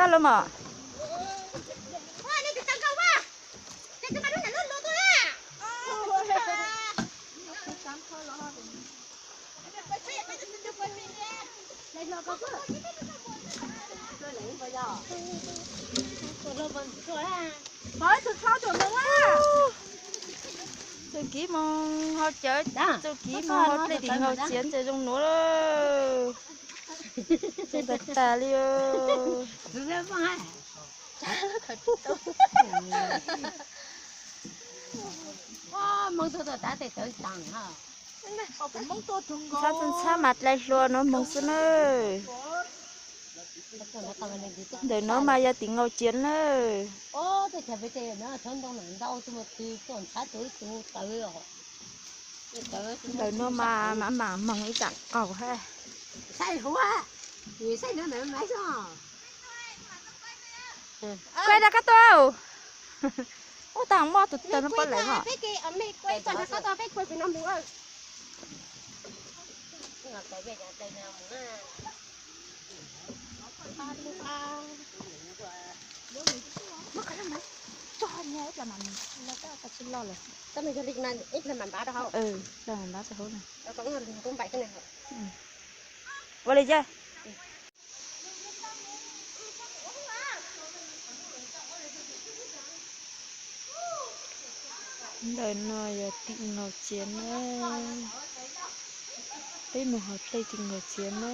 Los mas. Txuj kev mus ho cawv, txuj kev mus ho dlej tim nkaus txiav ntses zoo nuav lawm. Txuj tas tas li. Ntxhab, ntxhab mas dlai hlua nuav moog xwb nawb. Ntawm nuav mas yog tim nkaus txiav nawb. Ntawm nuav mas mam mam moog ib zaam qaug hab. Kuaj rau koj tau. Ub, tau mob tus tawg no puab lawm os. Ua li yog. Ntawm no yog tim nkaus txiav na. Peb mus hauv dlej tim nkaus txiav na.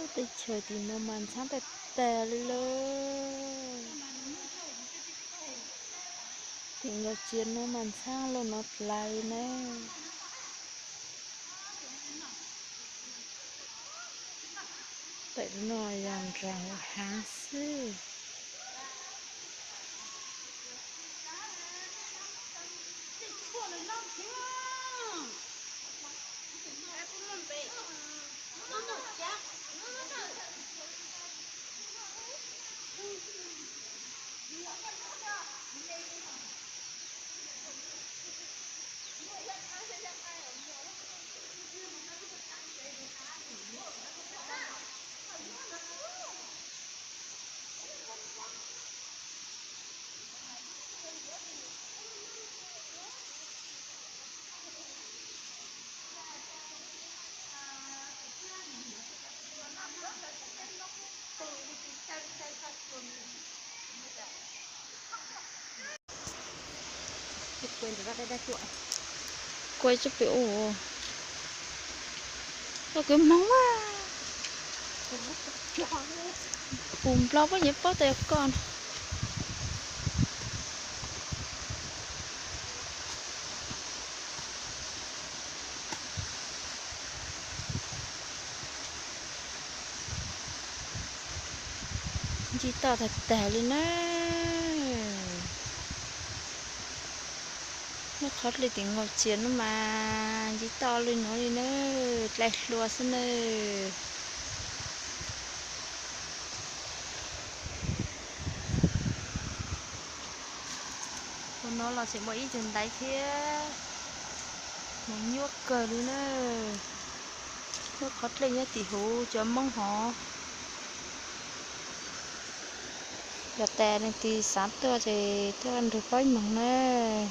Lub teb chaws tim no mas ntxhab tag tag li lawm. Tim nkaus txiav no mas ntxhab lug no dlai na. Tam no yog nraag haav xwb. Kuv tsis pum, koj kwv moog a. Pum nplo puab nyiam paub tas yog koj no. Ntsib toj tag tag li na. Lub qhov dlej tim nkaus txiav no mas ntsib toj li nuav li na, dlai hlua xwb nawb. Tus no los tseem muaj ib tug ntaiv thiab, mas nyuaj kawg li na. Lub qhov dlej nyob tim huv cov Moob hov. Yog tas leej twg xav tuaj ces tuaj nrug peb moog nawb.